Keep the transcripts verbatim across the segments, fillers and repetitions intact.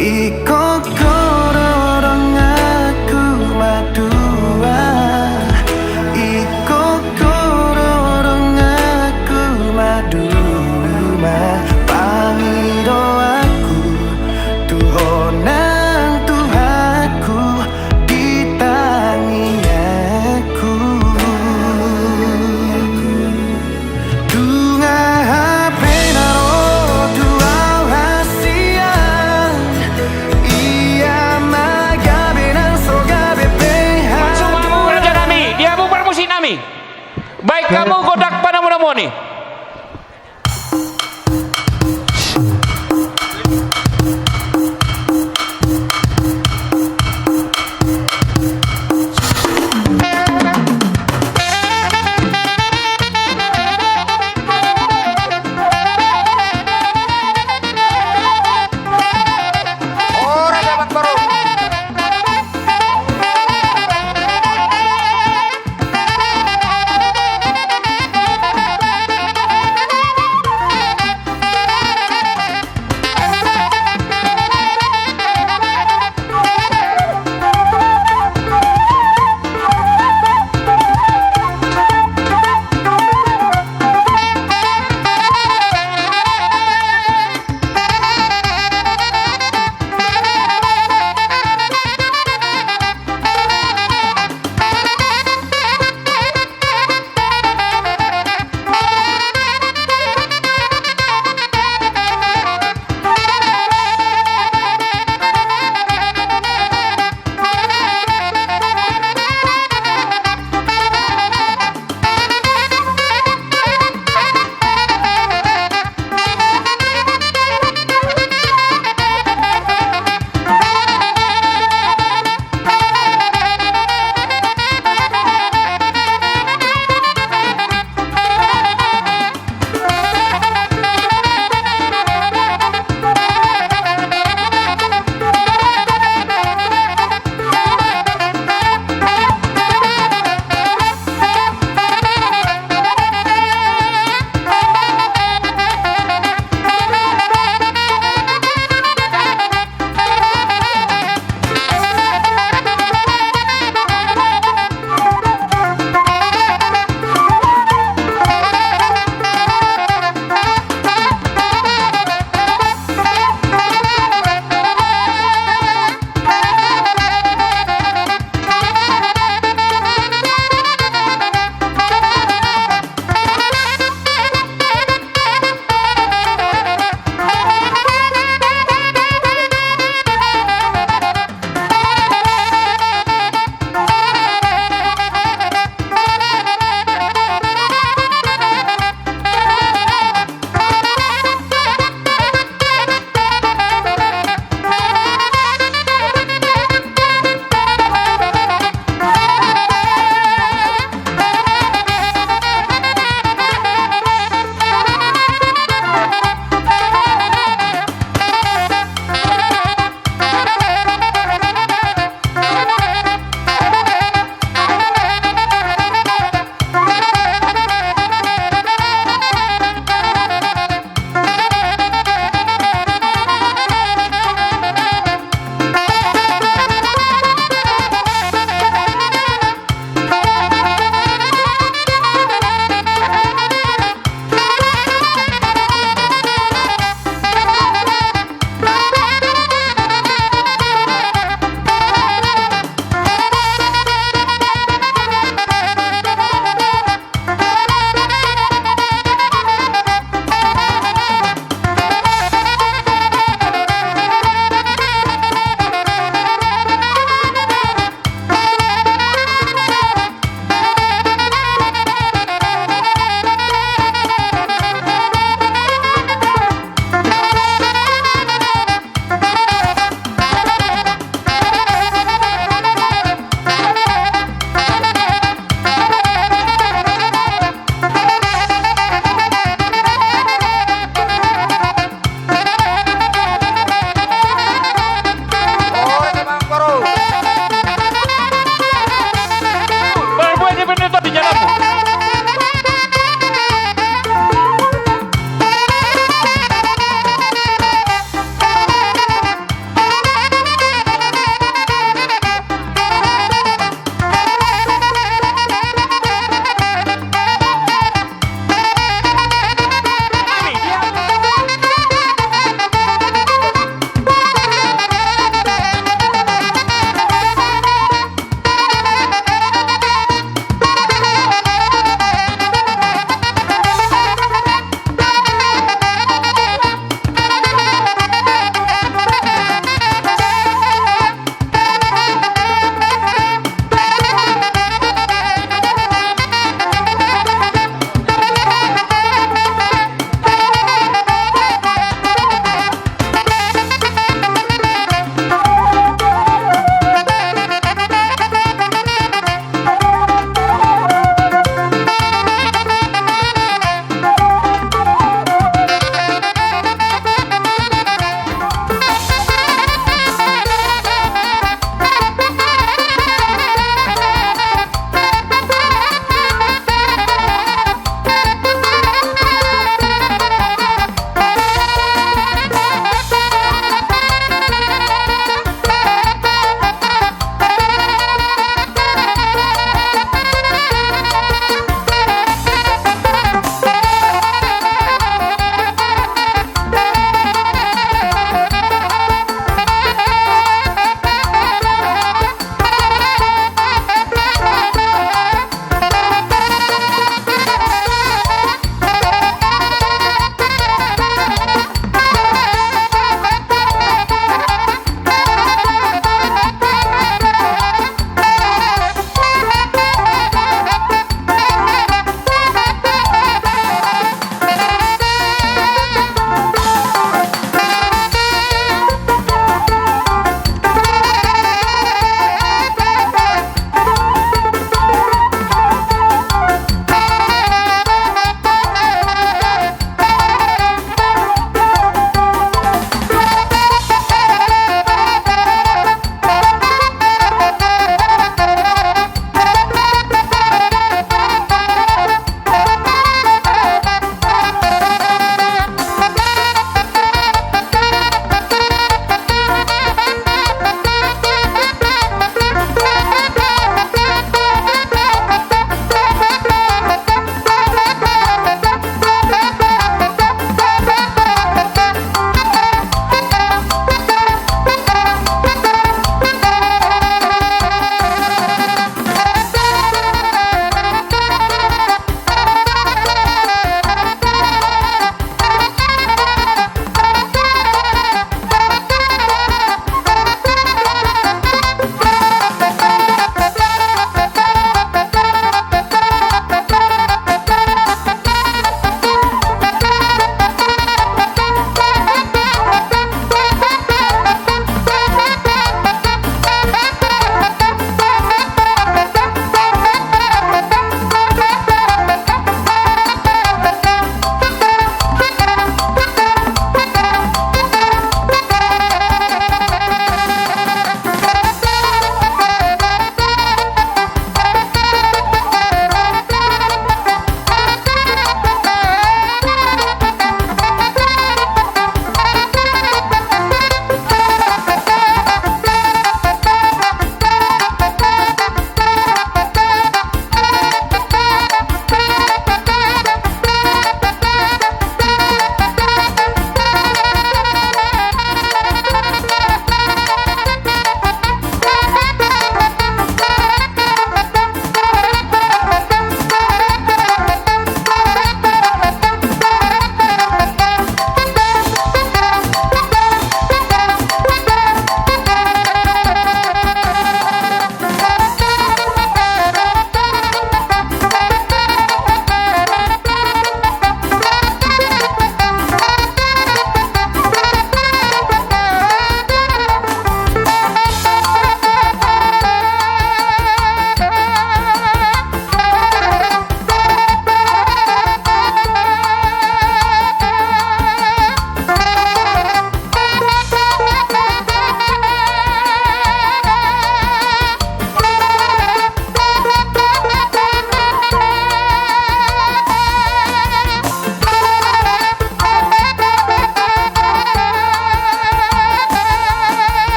Ingkon Ho do donganku matua, ingkon Ho do donganku maduma, pangidoanku tu Ho nang Tuhanku di tangiangku. Nunga hape na ro tu ahu hasian, ia ma gabe nang so gabe pe hamu. Raja nami, di hamu parmusik nami. Baen hamu gondang panamu-namuan i.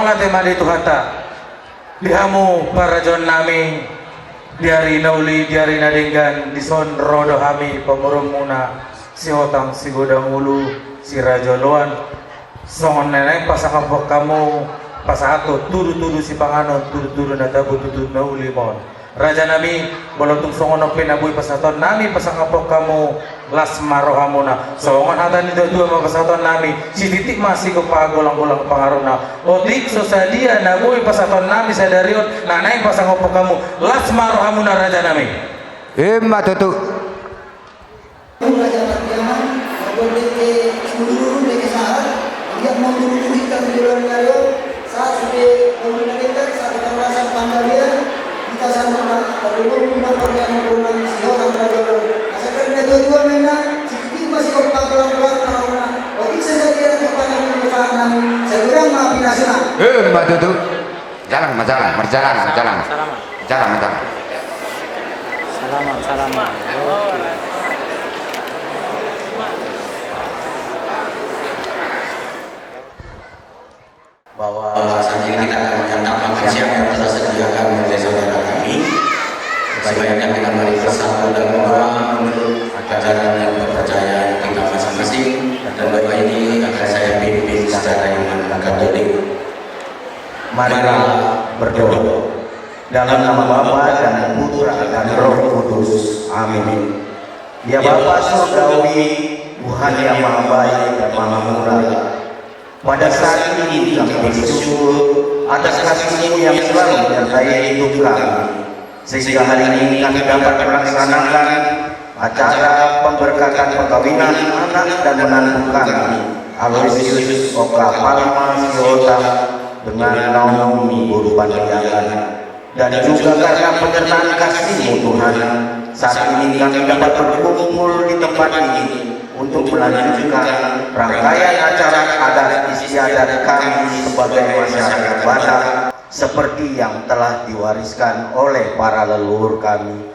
Mauliate ma di Tuhanta. Di hamu parajonnami, di ari na uli, di ari na denggan, dison ro do hami pamoruonmuna Sihotang, Sigodang Ulu, Siraja Oloan. Songon na naeng pasangaphon hamu, pasahathon tudutudu sipanganon, tudutudu na tabo, tudutudu na uli ma on. Rajanami, molo tung songon on pe na boi pasahatonnami pasangaphon hamu, las ma rohamuna. Songon hata ni natuatua ma pasahatonnami: Sititi ma sigompa, golanggolang pangarahutna. Otik so sadia na boi pasahatonnami sadari on, na naeng pasangaphon hamu, las ma rohamuna, rajanami. Ima tutu. Raja Parhiangan, marbondek ke ulu-ulu, dengke sahat, anggiat molo ulu-ulu hita di joloan ni ari on, sahat sude ulu-ulu na denggan, sahat di parhorasan panggabean, hita saluhutna, parjolo-jolo ma parjolo-jolo, Sihotang parjolo. Asa kan na dua-dua mena, sititi ma sigompa, golanggolang pangarahutna. Otik so sadia na boi pasahatonnami, sai godang ma pinasuna. Ima tutu. Jalan ma jalan, marjalan ma jalan. Salaman. Jalan ma jalan. Salaman, salaman. Oke. Bahwa saat ini kita akan menyantap makan siang yang telah disediakan oleh saudara kami. Sebaiknya kita mari bersatu dan berdoa menurut ajaran dan kepercayaan kita masing-masing. Dan doa ini akan saya pimpin secara iman Katolik. Marilah berdoa. Dalam nama Bapa dan Putra dan Roh Kudus. Amin. Ya Bapa Surgawi, Tuhan yang Maha Baik dan Maha Murah, pada saat ini kami bersyukur atas kasih-Mu yang selalu menyertai hidup kami. Sehingga hari ini kami dapat melaksanakan acara pemberkatan perkawinan anak dan menantu kami, Aloysius Oka Palma Sihotang dengan Naomi boru Parhiangan. Dan juga karena penyertaan kasih-Mu, Tuhan, saat ini kami dapat berkumpul di tempat ini untuk melanjutkan rangkaian acara adat istiadat kami sebagai masyarakat Batak, seperti yang telah diwariskan oleh para leluhur kami.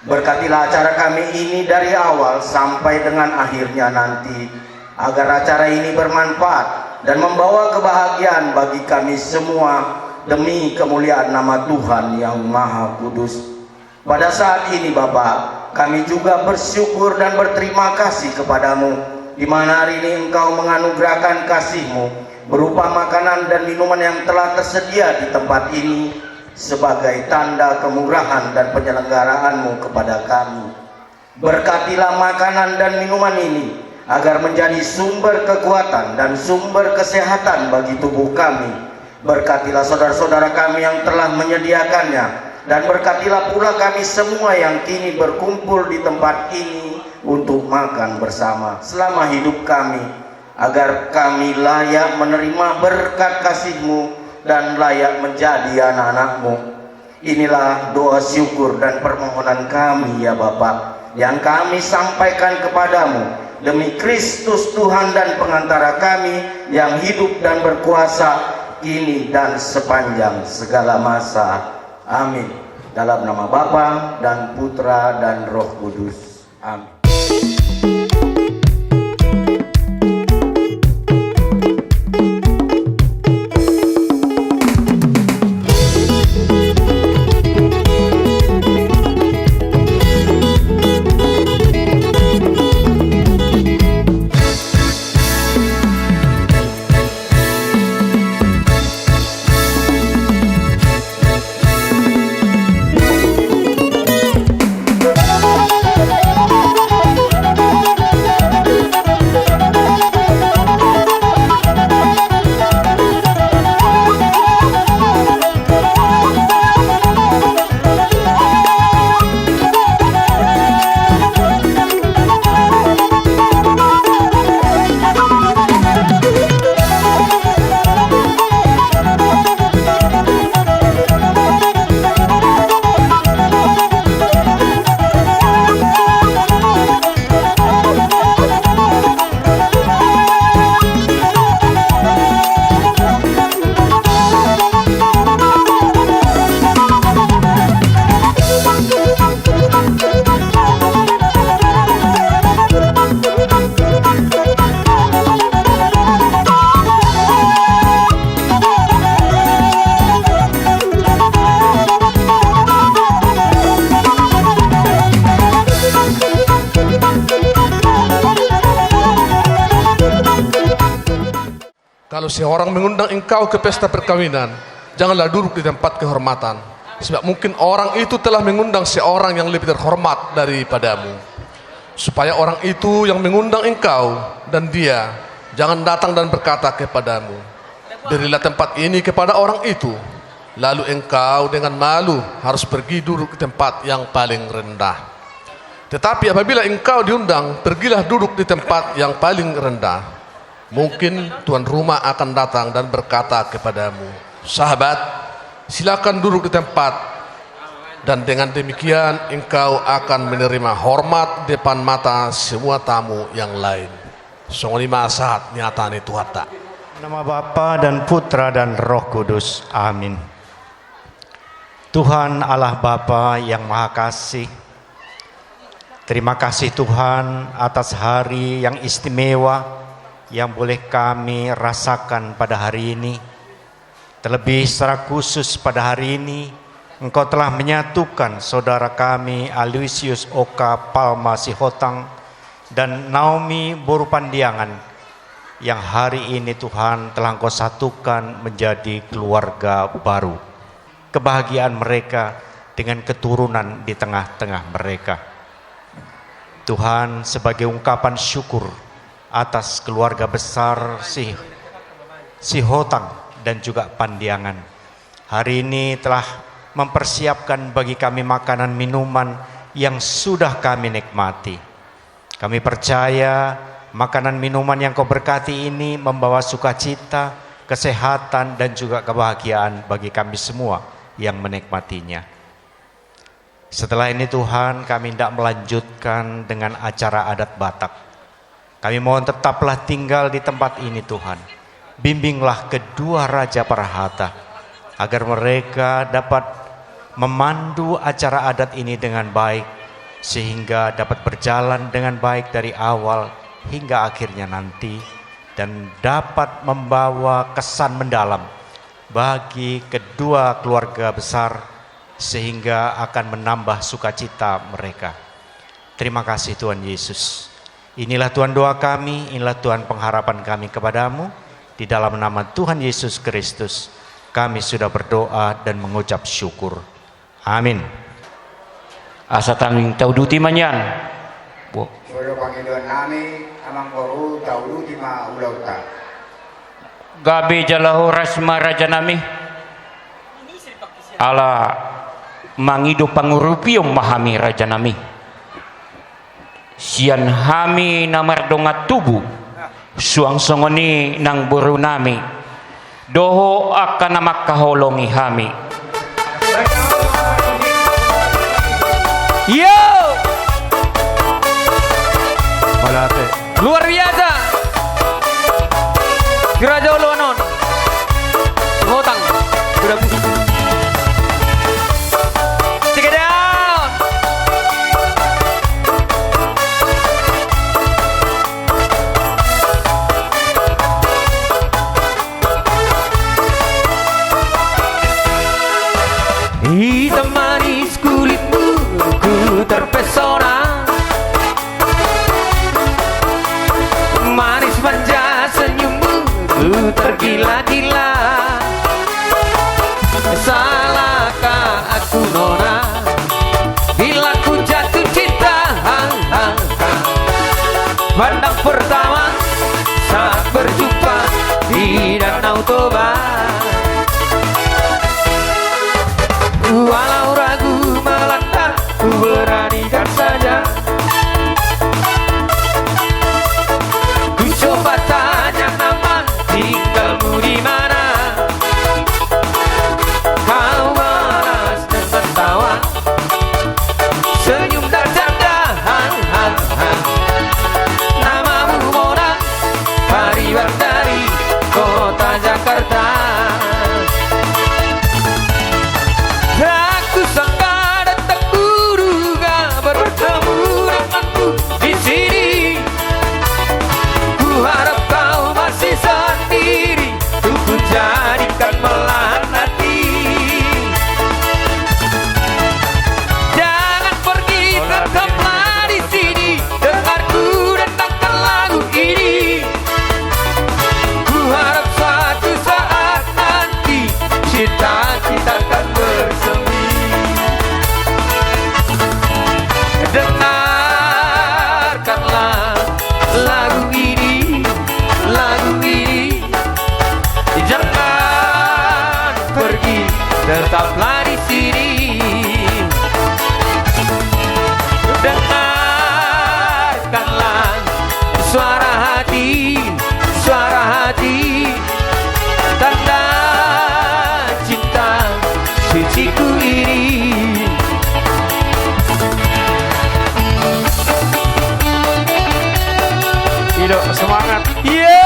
Berkatilah acara kami ini dari awal sampai dengan akhirnya nanti, agar acara ini bermanfaat dan membawa kebahagiaan bagi kami semua, demi kemuliaan nama Tuhan yang Maha Kudus. Pada saat ini, Bapa, kami juga bersyukur dan berterima kasih kepada-Mu, di mana hari ini Engkau menganugerahkan kasih-Mu berupa makanan dan minuman yang telah tersedia di tempat ini sebagai tanda kemurahan dan penyelenggaraan-Mu kepada kami. Berkatilah makanan dan minuman ini, agar menjadi sumber kekuatan dan sumber kesehatan bagi tubuh kami. Berkatilah saudara-saudara kami yang telah menyediakannya, dan berkatilah pula kami semua yang kini berkumpul di tempat ini untuk makan bersama selama hidup kami, agar kami layak menerima berkat kasih-Mu dan layak menjadi anak-anak-Mu. Inilah doa, syukur, dan permohonan kami, ya Bapa, yang kami sampaikan kepada-Mu, demi Kristus Tuhan dan pengantara kami, yang hidup dan berkuasa kini dan sepanjang segala masa. Amin. Dalam nama Bapa dan Putra dan Roh Kudus. Amin. Kalau seorang mengundang engkau ke pesta perkawinan, janganlah duduk di tempat kehormatan, sebab mungkin orang itu telah mengundang seorang yang lebih terhormat daripadamu. Supaya orang itu yang mengundang engkau dan dia jangan datang dan berkata kepadamu, "Berilah tempat ini kepada orang itu," lalu engkau dengan malu harus pergi duduk di tempat yang paling rendah. Tetapi apabila engkau diundang, pergilah duduk di tempat yang paling rendah. Mungkin tuan rumah akan datang dan berkata kepadamu, "Sahabat, silakan duduk di tempat." Dan dengan demikian engkau akan menerima hormat depan mata semua tamu yang lain. Songon i ma sahat ni hata ni Tuhanta. Nama Bapa dan Putra dan Roh Kudus. Amin. Tuhan Allah Bapa yang Maha Kasih, terima kasih Tuhan atas hari yang istimewa yang boleh kami rasakan pada hari ini. Terlebih secara khusus pada hari ini, Engkau telah menyatukan saudara kami Aloysius Oka Palma Sihotang dan Naomi boru Pandiangan, yang hari ini Tuhan telah Engkau satukan menjadi keluarga baru. Kebahagiaan mereka dengan keturunan di tengah-tengah mereka. Tuhan, sebagai ungkapan syukur atas keluarga besar Si-, Sihotang dan juga Pandiangan, hari ini telah mempersiapkan bagi kami makanan minuman yang sudah kami nikmati. Kami percaya makanan minuman yang Kau berkati ini membawa sukacita, kesehatan, dan juga kebahagiaan bagi kami semua yang menikmatinya. Setelah ini, Tuhan, kami hendak melanjutkan dengan acara adat Batak. Kami mohon tetaplah tinggal di tempat ini, Tuhan. Bimbinglah kedua raja parhata, agar mereka dapat memandu acara adat ini dengan baik, sehingga dapat berjalan dengan baik dari awal hingga akhirnya nanti, dan dapat membawa kesan mendalam bagi kedua keluarga besar, sehingga akan menambah sukacita mereka. Terima kasih, Tuhan Yesus. Inilah, Tuhan, doa kami, inilah, Tuhan, pengharapan kami kepada-Mu. Di dalam nama Tuhan Yesus Kristus, kami sudah berdoa dan mengucap syukur. Amin. Asa tangihon, tauduti ma nian. Bo- Molo pangidoan nami, amangboru, tauduti ma ulaonta. Gabe jala horas ma, raja nami. Ala mangido pangurupion ma hami, raja nami. Sian hami na mardongan tubu, suang songon i nang boru nami dohot angka na mangkaholongi hami. Yo! Mauliate. Luar biasa. Si Raja Oloan on. Hotang. Sudah busuk. Check it out. Hitam manis kulitmu, ku terpesona. Iyo.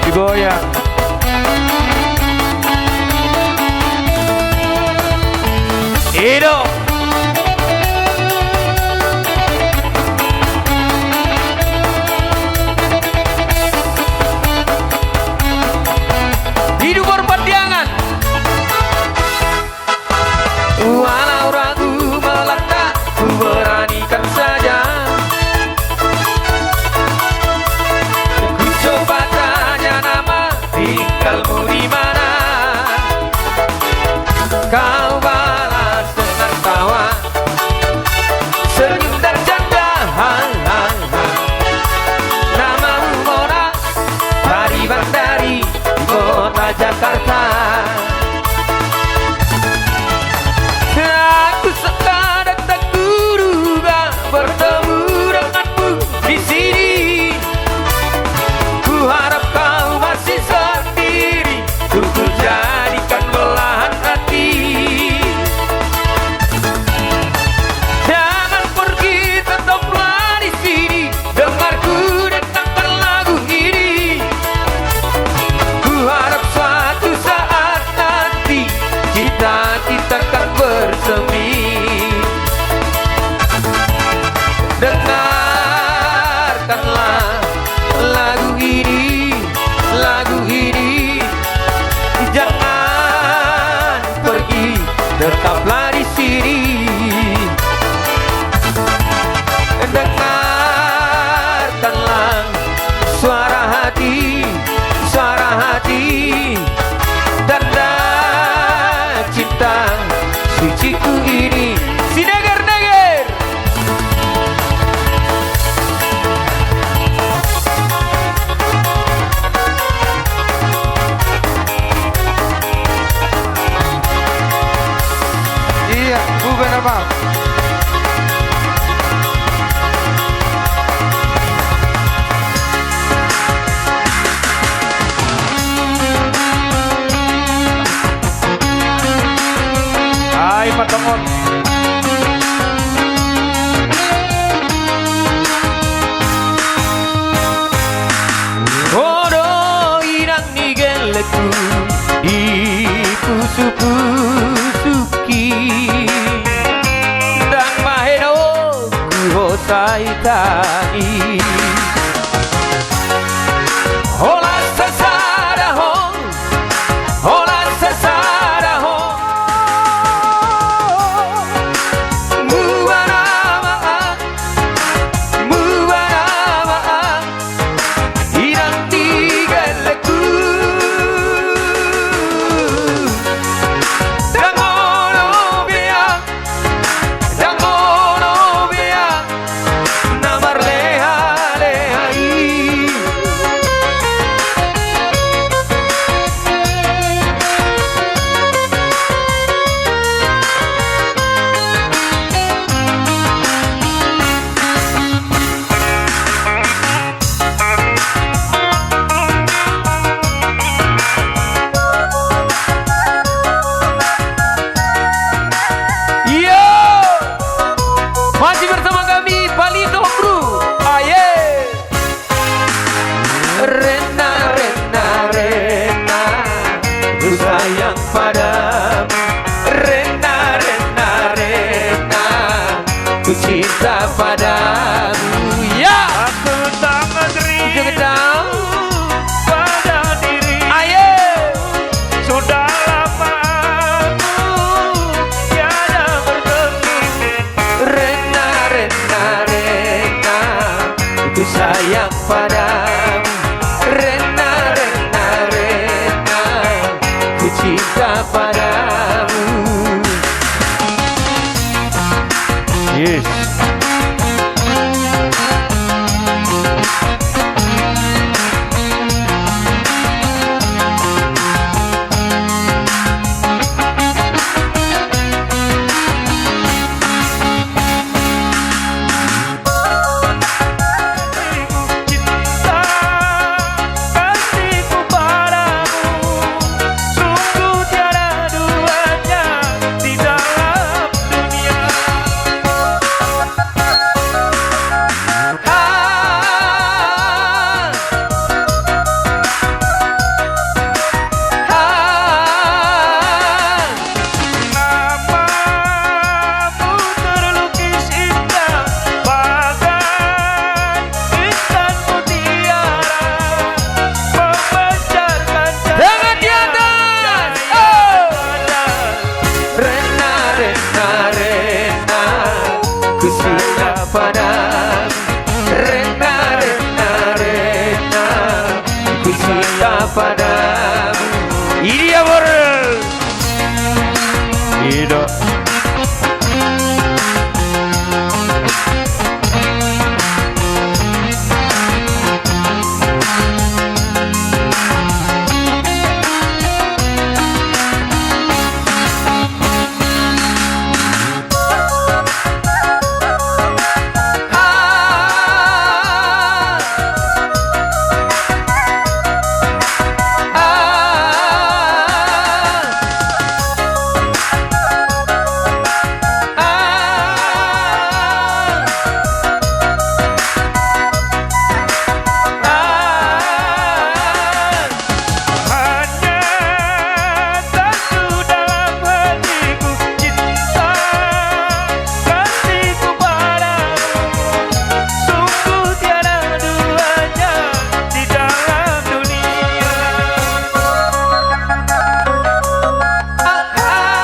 Digoyang. I do. Di Dusun Pandiangan. Walau ragu melangkah, ku beranikan saja. Ku coba tanya nama, tinggalmu di mana? Kau balas dengan tawa, senyum dan canda. Namamu Mona, pariban dari kota Jakarta. Aku sekadar tak kuduga bertemu denganmu di sini. Ku harap kau masih sendiri, ku jadikan belahan hati. Jangan pergi, tetaplah di sini. Dengar ku denangkan lagu ini. Ku harap suatu saat nanti kita, kita akan bersemi. Dengarkanlah lagu ini, lagu ini. Jangan pergi, tetaplah di sini. Dengarkanlah suara hati, suara hati, tanda cinta suciku ini. Sineger-neger. Iya, bukan apa. Ai, patongon. Ho do inang ni gellengku, dipusu-pusuhi. Ndang maheno ho sai tangi. Holan sasada ho, holan sasada ho. Muba nama an, muba nama an, inang ni gellengku. Ndang ono be au, ndang ono be au na marleha-leha i. Iyo, masih bersama kami, Palito Bro. Aye. Rena, Rena, Rena, ku sayang padamu. Rena, Rena, Rena, ku cinta padamu. Ya. Aku sangat rindu pada dirimu. Aye. Sudah lama aku tiada bertemu. Rena, Rena, Rena, ku sayang padamu. Rena, Rena, Rena, ku cinta padamu. Yes. Ido. Hanya satu dalam hatiku, cinta kasihku padamu. Sungguh tiada duanya di dalam dunia. Ah, ah.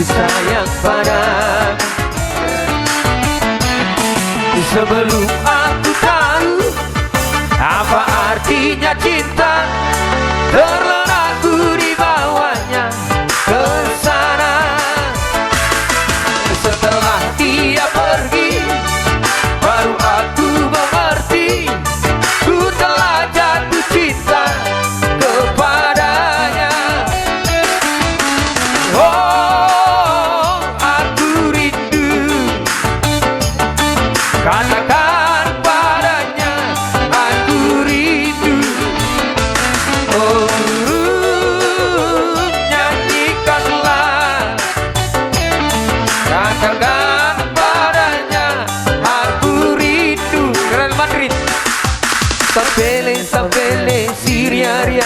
Sayang padamu. Sebelum aku tahu apa artinya cinta, terlena ku dibawanya ke sana. Setelah dia pergi, baru aku mengerti, ku telah jatuh cinta kepadanya. Oh, aku rindu. Katakan padanya, aku rindu. Oh, nyanyikanlah. Katakan padanya, aku rindu. Real Madrid. Sambele, sambele, siriaria.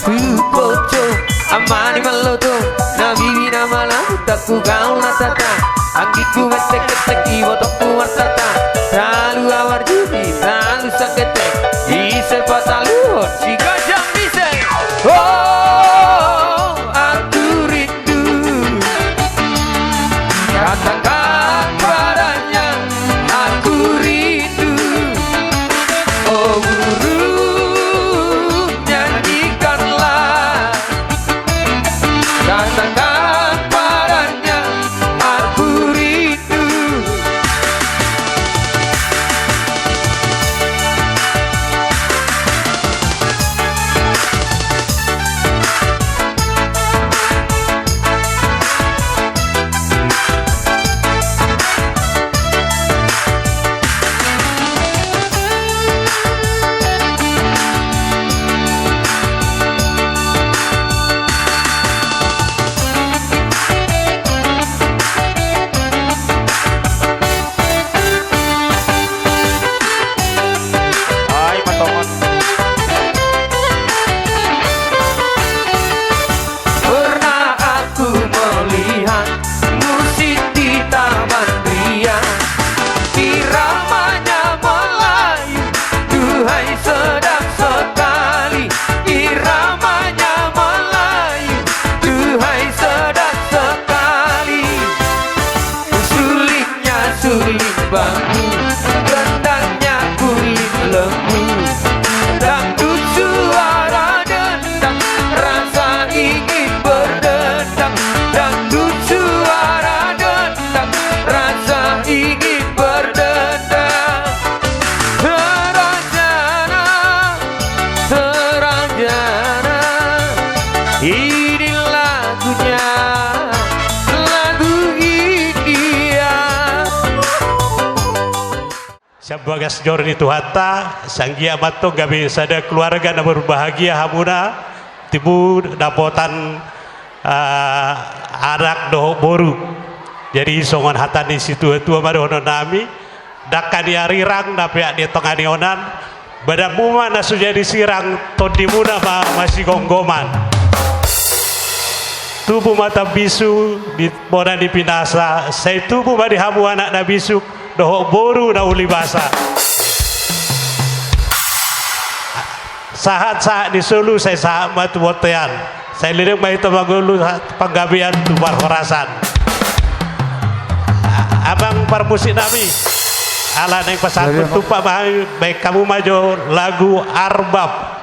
Hupoco, amani maloto, na bibi na malamutangku gaul na tata. Anggingku metek-metek, ibotongku martata. Talu abar judi, talu sangketek. Ise pataluhon, si gajang ise. Oh, aku rindu. Katakan padanya, aku rindu. Oh, guru, nyanyikanlah. Katakan padanya, aku rindu. Ai, matongon. Pernah aku melihat musik di Taman Ria. Iramanya Melayu, duhai sedap sekali. Iramanya Melayu, duhai sedap sekali. Sulingnya suling bambu, gendangnya kulit lembu. Dangdut suara dendang, rasa ingin berdendang. Dangdut suara dendang, rasa ingin berdendang. Serajana, serajana, ini lagunya, lagu India. Sian bagas joro ni Tuhanta, sai anggiat ma antong gabe sada keluarga na berbahagia hamuna, tibu dapotan, ah, anak dohot boru. Jadi songon hata ni situa-tua ma dohonon nami, dangka ni arirang na peak di tonga ni onan, badanmu ma na so jadi sirang, tondimuna ma masigomgoman. Tubu ma tambinsu di bona ni pinasa, sai tubu ma di hamu anak na bisuk, dohot boru na uli basa. Sahat-sahat ni solu sai sahat ma tu bontean. Sai leleng ma hita mangolu panggabean tu parhorasan. Amang parmusik nami, ala naeng pasahathon tumpak ma hami, baen hamu ma jo lagu Arbab.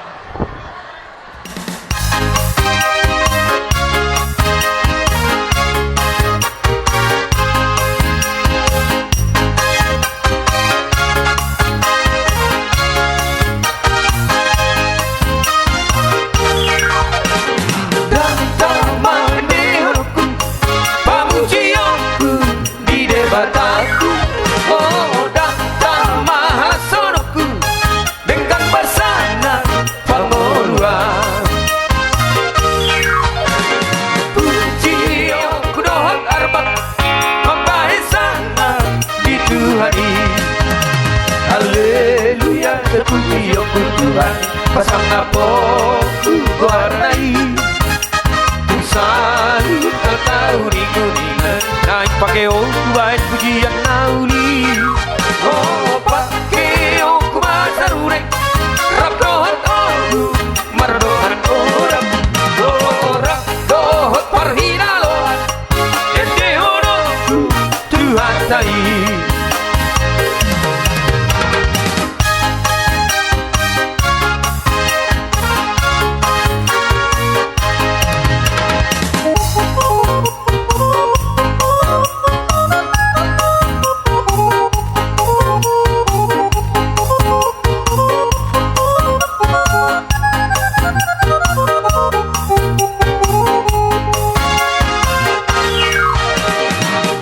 Dangdang ma dohononku, pamujionku di Debataku. O, dangdang ma hasononku, denggan basana pangoluan. Pujionku dohot arbab mambahen sangap di Tuhan i. Haleluya, terpujionku Tuhan, pasangapku goarna i. Tung saluhut angka uninguningan, naeng pakeonku baen pujian na uli. O, pakeonku ma sarune rap dohot ogung, mardongan oram, o, rap dohot parhinaloan, endehononku tu hata i.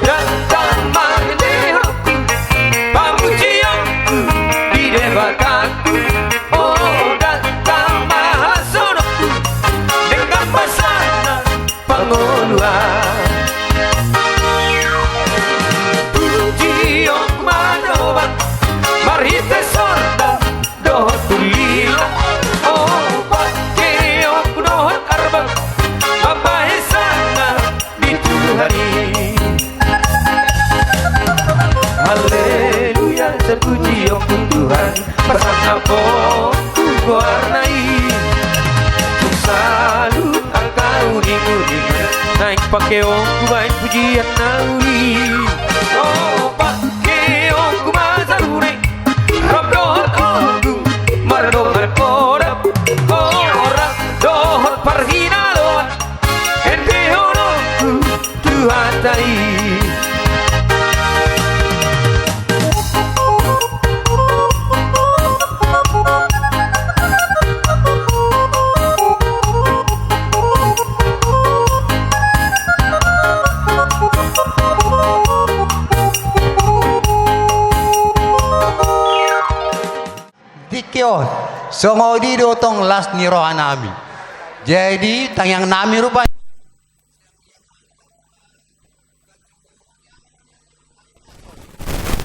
Dangdang ma dohononku, pamujionku di Debataku. O, dangdang ma hasononku, denggan basana pangoluan. Pujionku ma dohot marhite sorda dohot ulila. O, pakeonku dohot arbab mambahen sangap di Tuhan i. Haleluya, terpujionku Tuhan, pasangapku goarna i. Tung saluhut angka uninguningan, naeng pakeonku baen pujian na uli. O, pakeonku ma sarune rap dohot ogung, mardongan oram, o, rap dohot parhinaloan, endehononku tu hata i. Tingki on, songon i do tong las ni rohanami. Jadi, tangiangnami rupani.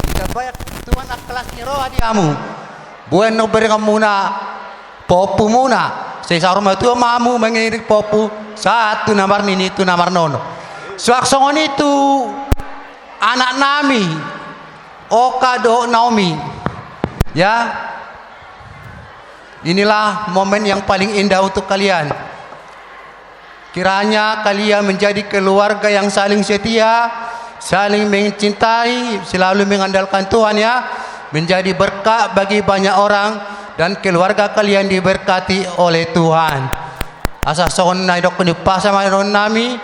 Ditambai Tuhan angka las ni roha di hamu. Boan na umberenganmuna pompumuna. Sai saur matua ma hamu mangiring pompu sahat tu na marnini tu na marnono. Suang songon i tu anaknami, Oka dohot Naomi. Ya. Inilah momen yang paling indah untuk kalian. Kiranya kalian menjadi keluarga yang saling setia, saling mencintai, selalu mengandalkan Tuhan, ya. Menjadi berkat bagi banyak orang, dan keluarga kalian diberkati oleh Tuhan. Asa songon na nidok ni umpasa ma dohonon nami.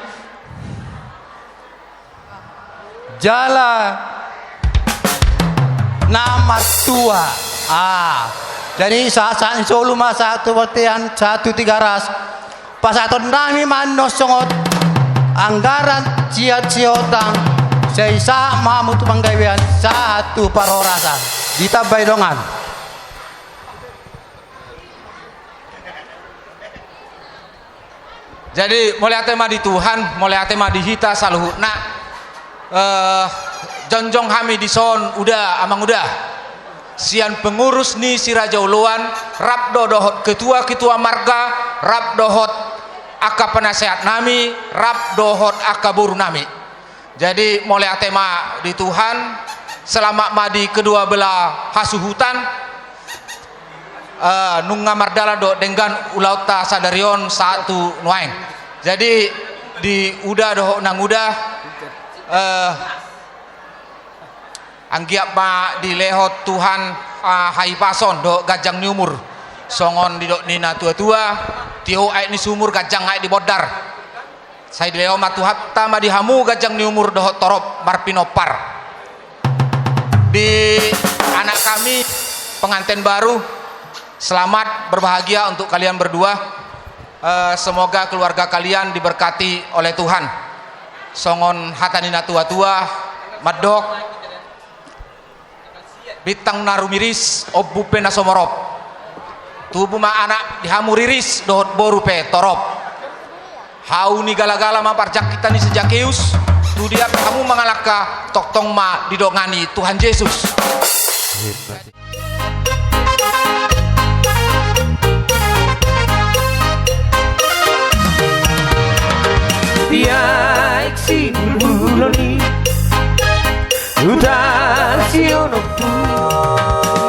Jala na martua. Ah. Jadi sahat-sahat ni solu ma sahat tu bontean, sahat tu Tigaras. Pasahatonnami ma annon songon anggaran siat siotang. Sai sahat ma hamu tu panggabean, sahat tu parhorasan. Ditambai dongan. Jadi, mauliate ma di Tuhan, mauliate ma di hita saluhutna. Eh, jongjong hami dison, Uda, Amang Uda. Sian pengurus ni si Raja Oloan, rap do dohot ketua-ketua marga, rap dohot angka penasehat nami, rap dohot angka boru nami. Jadi, mauliate ma di Tuhan, Selamat ma di kedua belah hasuhutan. Eh, nunga mardalan do denggan ulaonta sadari on sahat tu nuaeng. Jadi di uda dohot nanguda, eh, anggiat ma dilehon Tuhan, ah, hahipason dohot ganjang ni umur. Songon didok ni na tua-tua, tio aek ni sumur, ganjang aek di bondar. Sai dilehon ma Tuhanta ma di hamu ganjang ni umur dohot torop marpinompar. Di anak kami pengantin baru, selamat berbahagia untuk kalian berdua. Eh, semoga keluarga kalian diberkati oleh Tuhan. Songon hata ni na tua-tua, mandok, bintang na rumiris, ombun pe na sumorop. Tubu ma anak di hamu riris, dohot boru pe torop. Hau ni gala-gala ma parjangkitan ni si Zakeus, tu dia pe hamu mangalangka, tongtong ma didongani Tuhan Jesus. Di aek sibulbulon i, huta sionompu,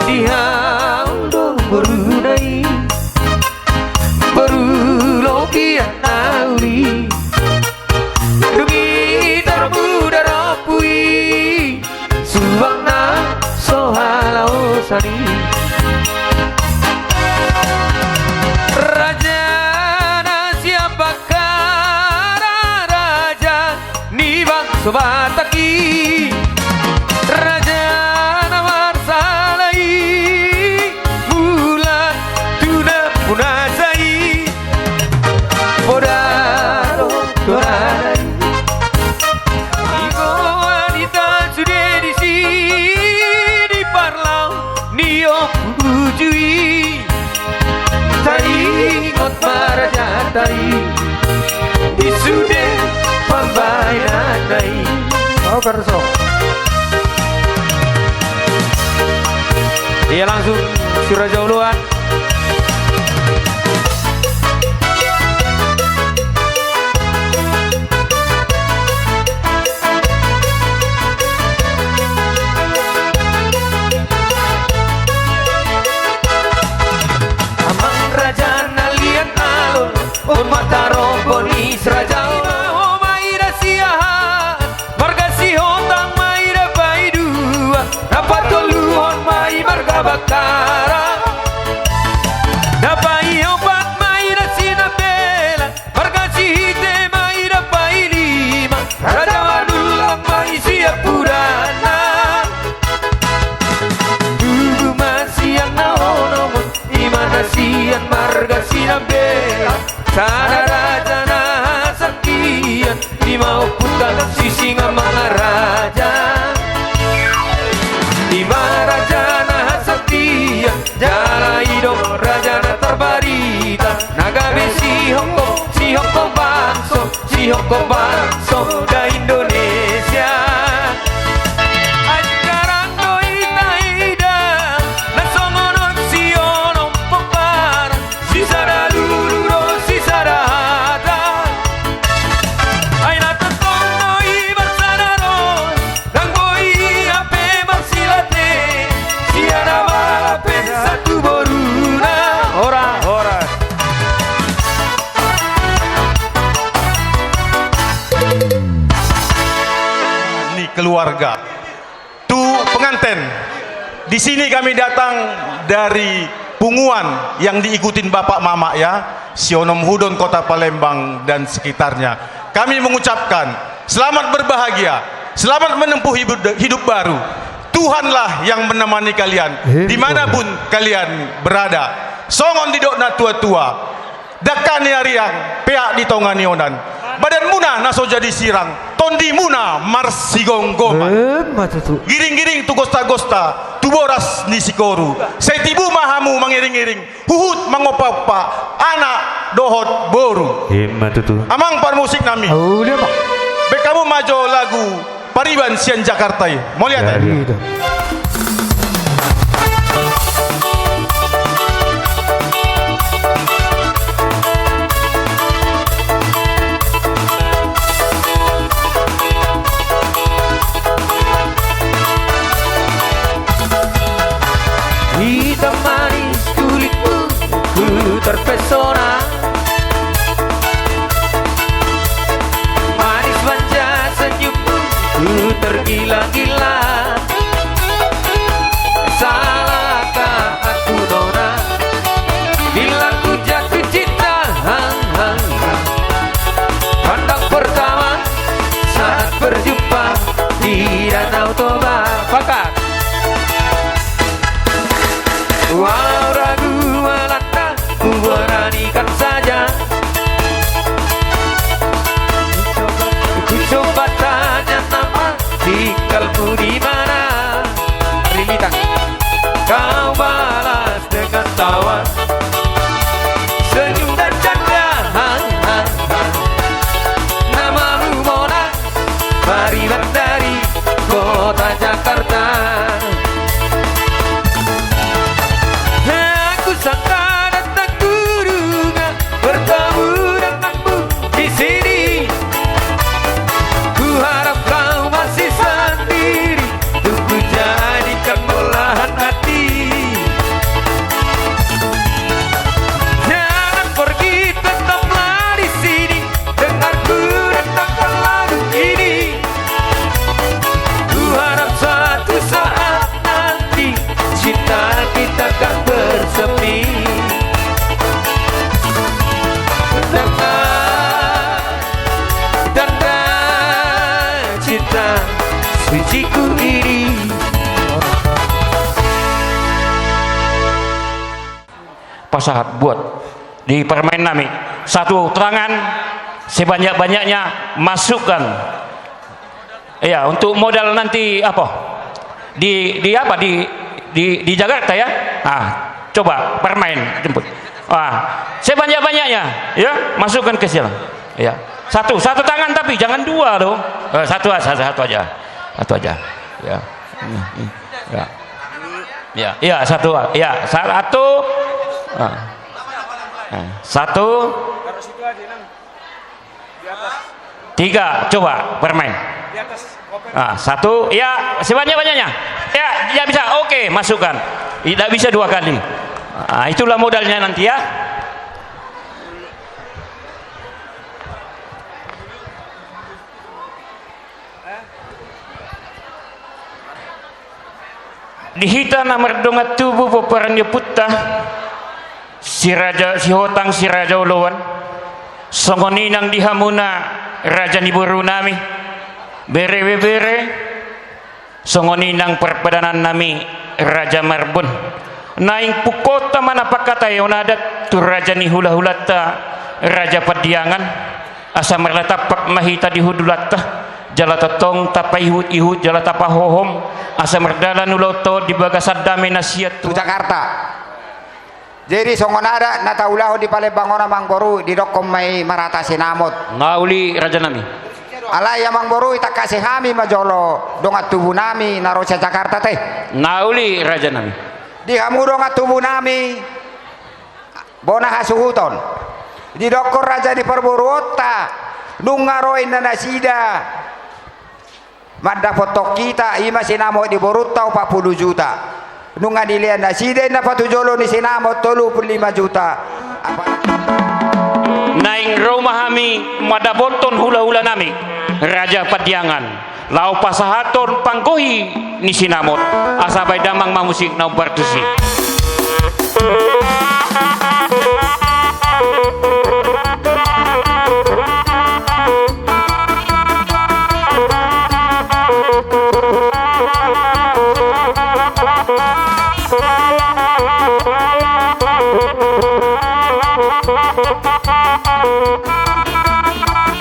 di hamu do boruna i, boru lobian na uli. Dung i tarompu da rompu i, suang na so halaosan i. Raja na sian Bakkara, raja ni bangso Batak i, raja na marsala i, mulak tu nampunasa i, poda do dongan i. Iboan hita sude disi di parlao ni ompu uju i. Taringot ma rajanta i di sude pambahenanna i. Oke, so. Ia langsung si Raja Oloan. Amang raja na liat na lolo, on ma tarombo ni si raja on. Ho ma ida Siahaan, marga Sihotang ma ida paidua, na patoluhon ma i marga Bakkara. Na paiopat ma ida Sinambela, marga Sihite ma ida pailima, raja Manullang ma i siampudanna. Tubu ma sian na onom on, i ma na sian marga Sinambela, sada raja na hasaktian, i ma ompunta Sisingamangaraja. I ma raja na hasaktian, jala i do raja na tarbarita, na gabe sihongkop, sihongkop bangso, sihongkop bangso da Indonesia. Anjaran do hita ida, na songon on sionom pomparan, sisada lulu do sisada hata. Ai na tongtong do i marsada ro, ndang boi hape marsilate, sian ama pe sahat tu boruna. Horas, horas. Ni keluarga. Tu pengantin. Di sini kami datang dari Punguan yang diikutin bapak mamak ya, Sionomhudon, Kota Palembang dan sekitarnya. Kami mengucapkan selamat berbahagia, selamat menempuh hidup, hidup baru. Tuhanlah yang menemani kalian dimanapun kalian berada. Songon didok na tua-tua, dangka ni arian, peak di tonga ni onan. Badanmuna na so jadi sirang, tondimuna marsigomgoman. Emma tutu. Giringgiring tu gostagosta, tu boras ni sikoru. Sai tibu ma hamu mangiringiring, huhut mangompaompa anak dohot boru. Emma tutu. Amang parmusik nami. Uli, amang. Baen hamu ma jo lagu Pariban sian Jakarta i. Mauliate. Jadi itu. Tinggalmu di mana? Lilitan. Kau balas dengan tawa, senyum dan canda. Namamu Monas, Bariban dari kota Jakarta. Aku sangka datang ku duga bertemu denganmu di sini. Ku harap kau masih sendiri untuk ku jadikan belahan hati. Jangan pergi, tetaplah di sini, dengar ku rendangkan lagu ini. Ku harap suatu saat nanti cinta kita akan bersemi. Dengar tanda cinta suciku ini. Pasahat buat di permaen nami. Satu tangan sebanyak-banyaknya masukkan. Iya, untuk modal nanti apa? Di, di apa? Di, di, di Jakarta ya? Ah, coba permaen jemput. Ah, sebanyak-banyaknya ya, masukkan ke silang. Ya. Satu, satu tangan tapi jangan dua loh. Eh, satu, satu, satu aja. Satu aja. Ya. Hmm, hmm. Ya. Ya, ya, satu. Ya, satu. Ah. Eh, satu. Tiga, coba permaen. Ah, satu, ya, sebanyak-banyaknya. Ya, tidak bisa. Oke, masukkan. Tidak bisa dua kali. Ah, itulah modalnya nanti ya. Di hita na mardongan tubu pomparan ni ompunta, si Raja Sihotang, si Raja Oloan, songon i nang di hamuna raja ni boru nami, bere, bebere, songon i nang parpadanan nami Raja Marbun. Naeng pungkaonta ma na pangkataion adat tu raja ni hulahulanta Raja Pandiangan. Asa marlatampak ma hita di hundulanta, jala tongtong tapaihut-ihut jala tapahohom, asa mardalan ulaonta on di bagasan dame na sian tu Jakarta. Jadi songon adat na taulahon di Palembang on, amangboru, didokkon ma i marhata sinamot. Na uli raja nami. Alai amangboru, ditangkasi hami ma jolo dongan tubu nami na ro sian Jakarta te. Na uli raja nami. Di hamu dongan tubu nami, bona hasuhuton. Didokkon raja ni parboruonta, nunga ro inna nasida mandapothon hita, i ma sinamot ni borunta opat pulu juta. Nunga dilean nasida inna patujolo ni sinamot tolu pulu lima juta. Apa? Naeng ro ma hami mandapothon hulahula nami Raja Pandiangan. Laho pasahathon panggohi ni sinamot, asa baen damang ma musik na hombar tusi.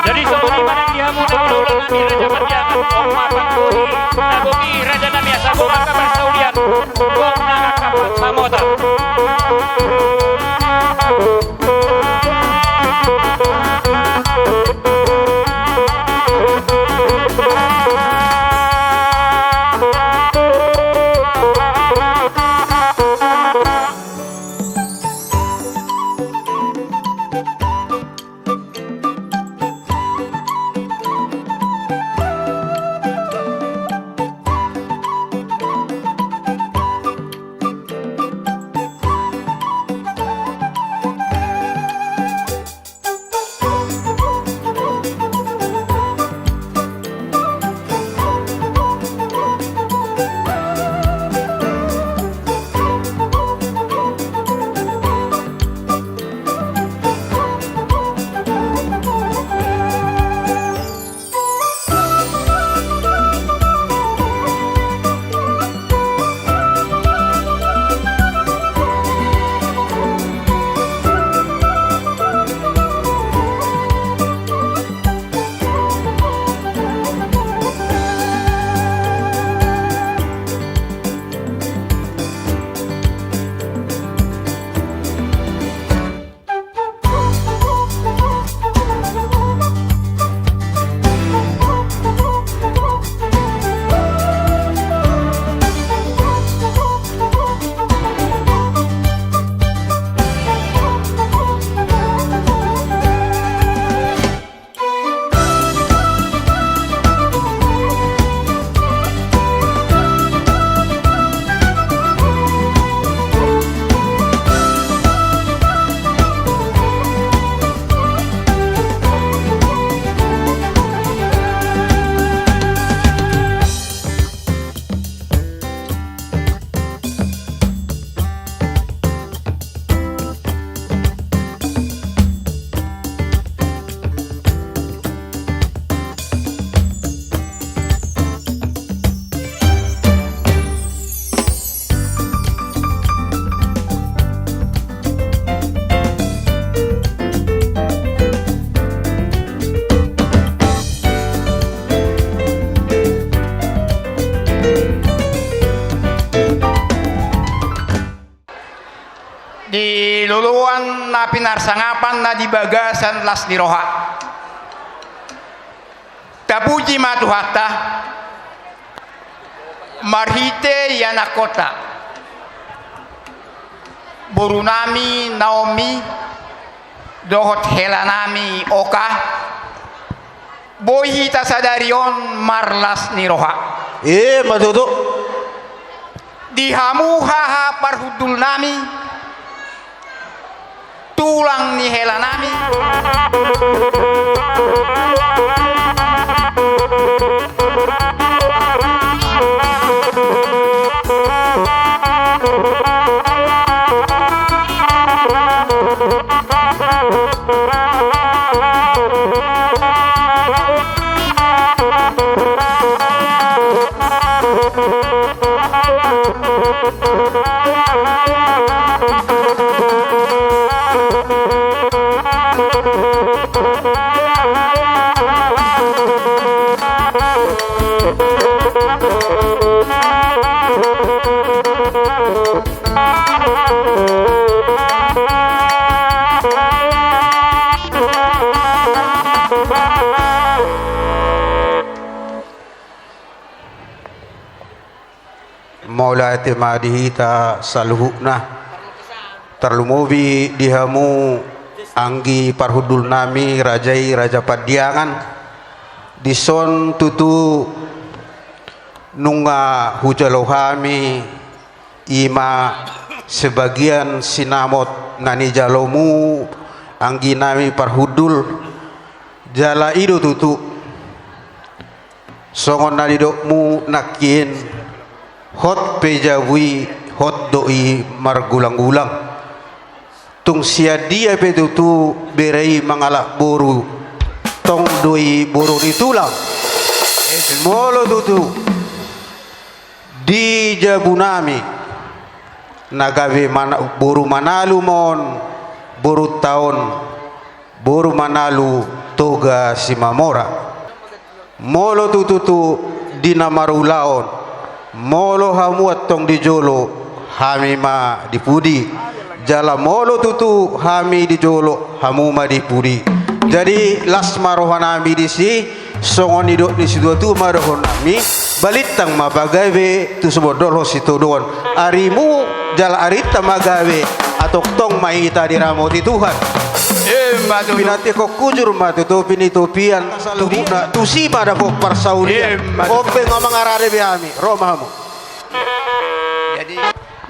Jadi songon i ma nang di hamu hulahula nami Raja Pandiangan, on ma panggohi na boi raja nami asa gok angka parsaulian, gok nang angka pansamotan. Di loloan na pinarsangapan na di bagasan las ni roha, tapuji ma Tuhanta marhite ianakhonta, borunami Naomi dohot helanami Oka, boi hita sadari on marlas ni roha. Emma tutu. Di hamu haha parhundulnami, tulang ni helanami. Mauliate ma di hita saluhutna, tarlumobi di hamu anggi parhundulnami raja i, Raja Pandiangan. Dison tutu nunga hujalo hami, i ma sebagian sinamot na nijalomu, angginami parhundul. Jala i do tutu, songon na nidokmu nangkin, hot pe jabu i, hot do i margulang-gulang. Tung sian dia pe tutu bere i mangalap boru, tong do i boru ni tulang. Molo tutu di jabunami na gabe mana-, boru Manalu ma on, borunta on, boru Manalu Toga Simamora. Molo tutu tu di na marulaon, molo hamu antong di jolo, hami ma di pudi. Jala molo tutu hami di jolo, hamu ma di pudi. Jadi las ma rohanami disi, songon nidok ni situa-tua ma dohononnami, balintang ma pagabe tu sumondolhon sitadoan. Arimu jala arinta ma gabe, antong tong ma hita diramoti Tuhan. Emma tutu. Pinantikhon hujur ma tu topi ni topian, tu, tusi ma dapot parsaulian. Emma tutu. On pe nga mangarade be hami, ro ma hamu. Jadi,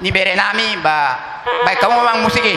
ni berenami, ba, baen hamu amang musik i.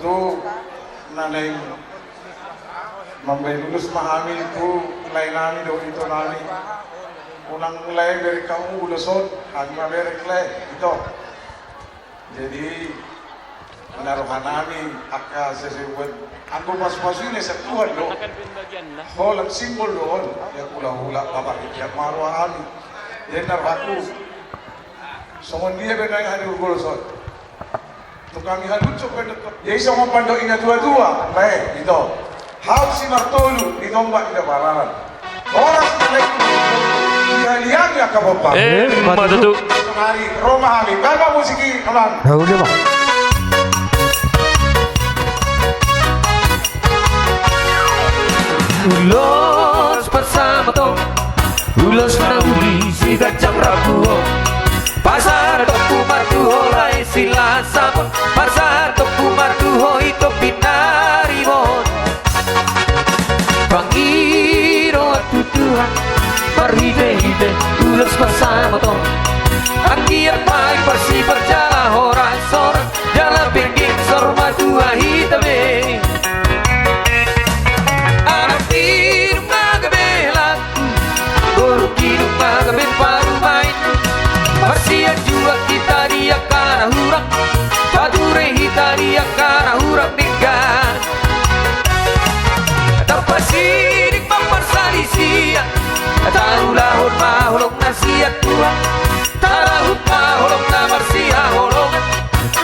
Tu na naeng mambahen ulos ma hami tu lae nami dohot ito nami. Unang lae bereng hamu ulos on, hami ma bereng lae, ito. Jadi na roha nami angka sese buat anggo pasupasu i na sian Tuhan do. Holan simbol do on, ia hulahula bapak ikan ma roha hami. Jadi na rohangku songon dia be naeng hadir ulos on. Tung hami halucu pe dohot. Jadi songon pandok ni na tuatua, bae, ito. Hau si martolu, di tombak ni na pararan. Horas na naeng dihaliangi angka pompa. Eh, ma tutu. Sonari, ro ma hami. Baen ma musik i, amang. Ulos bersama tong. Ulos bersama tong. Ulos na uli siganjang rambu on. Pasahaton ma tu ho lae silas sapon. Pasahaton ma tu ho ito pinaribot. Pangidoan tu Tuhan marhitehite ulos bersama tong. Anggiat ma i parsipar jala horas-horas. Jala penggeng saur matua hita be. Anak inum ma gabe laku, boru inum ma gabe parumaen. Marsianjuan hita di angka na hurang, pature hita di angka na hurang denggan. Tampasidik ma parsalisian, taulahon ma holong na sian Tuhan. Tarahut ma holong na marsihaholongan.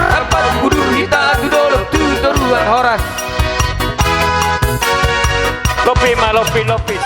Rap udur hita tu dolok tu toruan, horas. Lopi ma, lopi, lopi.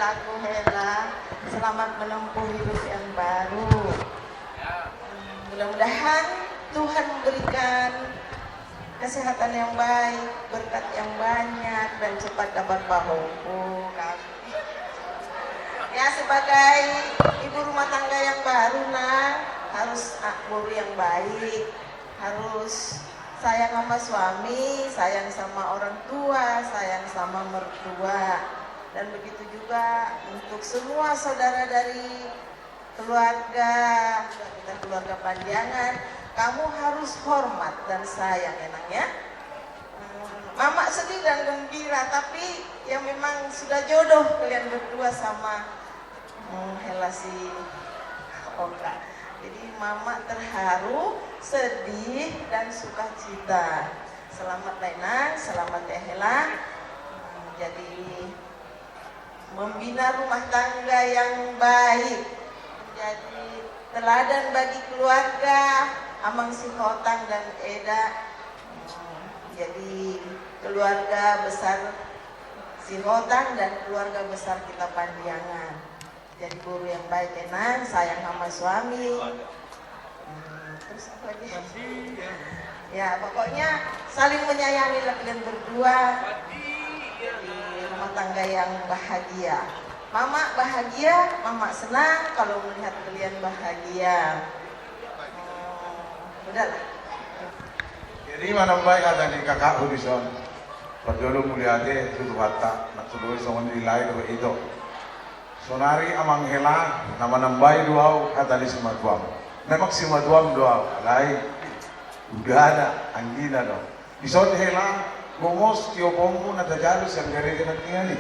Aku Hela, selamat menempuh hidup yang baru. Mudah-mudahan Tuhan memberikan kesehatan yang baik, berkat yang banyak, dan cepat dapat pahompu. Kami. Ya, sebagai ibu rumah tangga yang baru, Nang, harus, ah, boru yang baik, harus sayang sama suami, sayang sama orang tua, sayang sama mertua. Dan begitu juga untuk semua saudara dari keluarga, kita keluarga Pandiangan, kamu harus hormat dan sayang, ya, Nang, ya. Hmm, Mama sedih dan gembira, tapi ya memang sudah jodoh kalian berdua sama, hmm, Hela si Oka. Jadi Mama terharu, sedih, dan sukacita. Selamat, Nang, selamat ya, Hela. Hmm, jadi membina rumah tangga yang baik, menjadi teladan bagi keluarga Amang Sihotang dan Eda, menjadi keluarga besar Sihotang dan keluarga besar kita Pandiangan. Jadi boru yang baik, ya, Nang, sayang sama suami. Hmm, terus apa lagi? Ya, pokoknya saling menyayangi lah kalian berdua. Jadi rumah tangga yang bahagia. Mama bahagia, Mama senang kalau melihat kalian bahagia. Hmm, udahlah. Jadi manambai hata ni kakakku dison. Parjolo mauliate tu Tuhanta, na tutu songon i lae dohot ito. Saonari Amang Hela, na manambai do au hata ni simatuam. Memang simatuam do au, alai udana, anggina do. Dison Hela, gomos tioponmu na tajalu sian gareja nangkiningan i.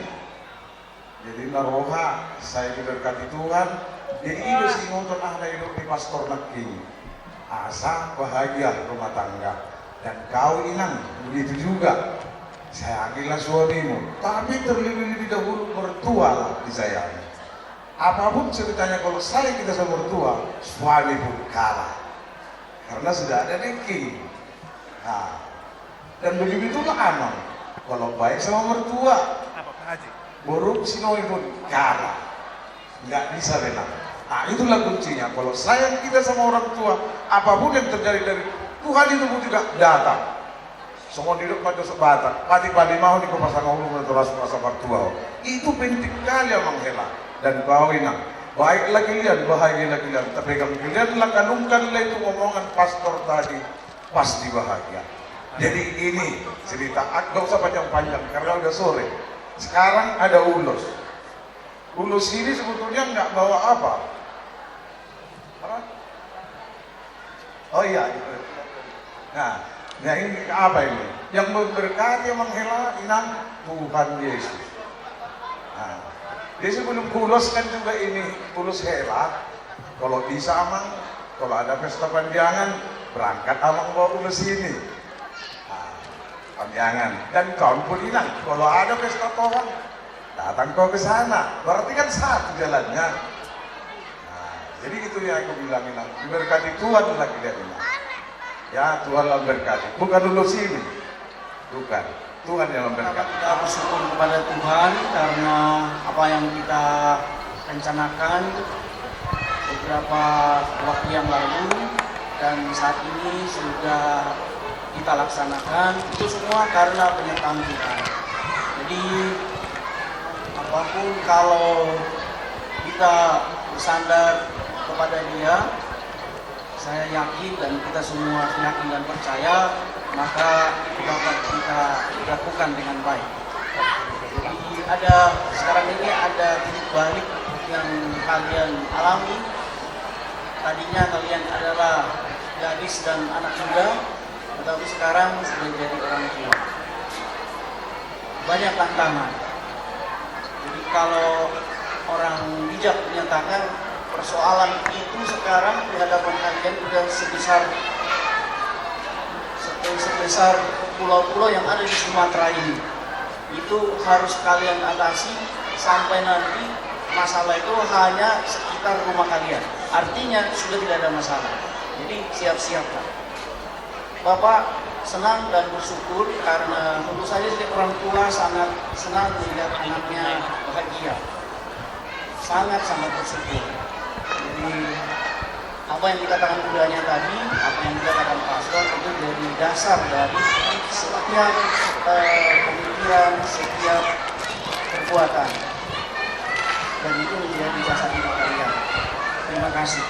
Jadi na roha, sai diberkati Tuhan. Jadi i do siingoton aha na nidok ni pastor nangkin. Asa bahagia rumah tangga. Dan kau, Inang, begitu juga. Sayangilah suamimu, tapi terlebih-lebih dahulu mertua lah disayangi. Apapun ceritanya, kalau sayang kita sama mertua, suami pun kalah. Karena sudah ada nangkin. Nah, dan begitulah Amang. Kalau baik sama mertua, boru si Noi pun kalah. Nggak bisa, Bena. Nah, itulah kuncinya. Kalau sayang kita sama orang tua, apapun yang terjadi dari Tuhan itu pun juga datang. Songon nidok ma dohot Batak, pati palimahon ingkon pasangaphon, molo tung las masa martua ho. Itu penting kali, Amang Hela. Dan kau, Inang, baik lagi lian, bahagia lagi lian, tapegang kalian, langkanungkan lagi tu omongan pastor tadi, pasti bahagia. Jadi ini cerita, ah, nggak usah panjang-panjang karena udah sore. Sekarang ada ulos. Ulos ini sebetulnya nggak bawa apa. Apa? Oh iya, itu. Nah, nah, ini apa ini? Yang memberkati Amang Hela, Inang, Tuhan Yesus. Nah, jadi sebelum kuuloskan juga ini, ulos Hela, kalau bisa Amang, kalau ada pesta Pandiangan, berangkat Amang bawa ulos ini. Nah, Pandiangan. Dan kau pun, Inang, kalau ada pesta Tohang, datang kau ke sana. Berarti kan satu jalannya. Nah, jadi itu yang aku bilang, Inang. Diberkati Tuhan lagi dia, Inang. Ya, Tuhan lah memberkati. Bukan ulos ini. Bukan. Tuhan yang memberkati. Kita bersyukur kepada Tuhan karena apa yang kita rencanakan beberapa waktu yang lalu dan saat ini sudah kita laksanakan, itu semua karena penyertaan Tuhan. Jadi, apapun, kalau kita bersandar kepada Dia, saya yakin dan kita semua yakin dan percaya, maka dapat kita lakukan dengan baik. Jadi, ada, sekarang ini ada titik balik yang kalian alami. Tadinya kalian adalah gadis dan anak muda, tetapi sekarang sudah jadi orang tua. Banyak tantangan. Jadi, kalau orang bijak menyatakan, persoalan itu sekarang di hadapan kalian sudah sebesar, se-, sebesar pulau-pulau yang ada di Sumatera ini. Itu harus kalian atasi sampai nanti masalah itu hanya sekitar rumah kalian. Artinya, sudah tidak ada masalah. Jadi, siap-siaplah. Bapak senang dan bersyukur karena tentu saja setiap orang tua sangat senang melihat anaknya bahagia. Sangat-sangat bersyukur. Jadi, apa yang dikatakan mudanya tadi, apa yang dikatakan pastor, itu jadi dasar dari setiap, eh, pemikiran, setiap perbuatan. Dan itu menjadi dasar hidup kalian. Terima kasih.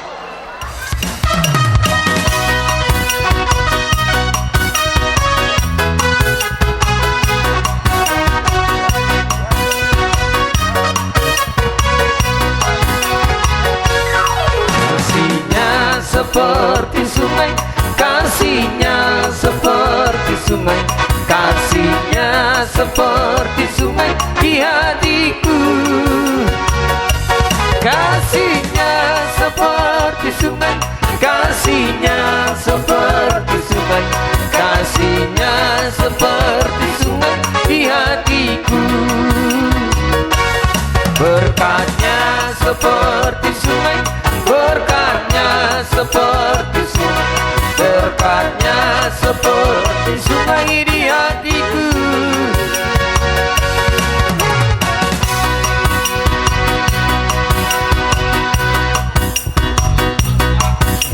Kasihnya seperti sungai, kasihnya seperti sungai, kasihnya seperti sungai di hatiku. Kasihnya seperti sungai, kasihnya seperti sungai, kasihnya seperti sungai di hatiku. Berkatnya seperti sungai, berkatnya seperti sungai, berkatnya seperti sungai di hatiku.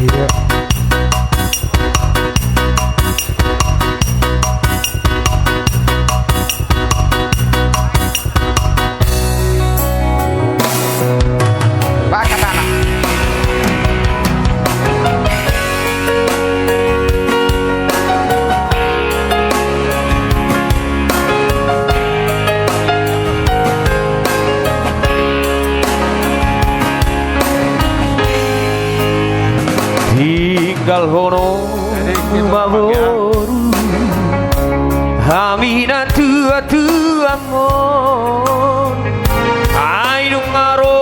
Iya. Tinggalhon ma boru hami na tuatua on. Ai nunga ro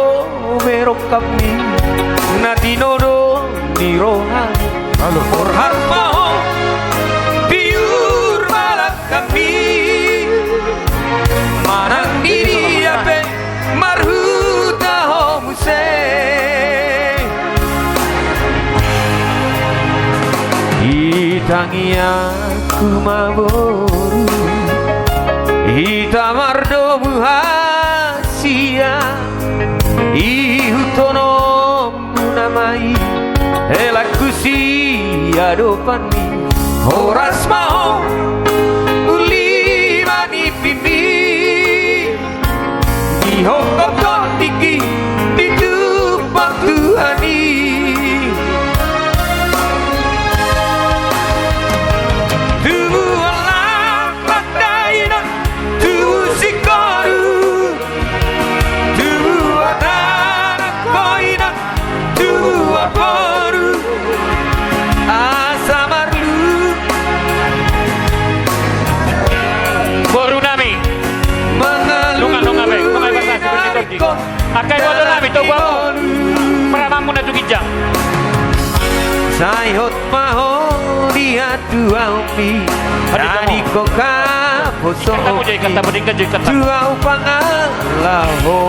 be rohami na tinodo ni roha. Halo. Borhat ma ho, tiur ma langkami. Manang di dia pe marhuta ho muse. Di tangiangku ma boru, hita mardomu hasian. Ihuthononmu nama i helangku siadopanmi. Horas ma ho uli manipimi. Dihophop tondingki di tumpak Tuhan i. Tubuan lamban dainang, tubu singkoru, tubuan anak inang, tubuan boru, asa marlu. Boru nami. Nunga, nunga be, nunga be, nunga be. Angka ibana nami, togu hamu. Paramanmu na tu ginjang. Sai hot ma ho di hatuaonmi. Adik, na ningkok haposoonmi. Ikat hamu jo, ikat hamu, denggan jo ikat hamu. Tu ahu pangalaho.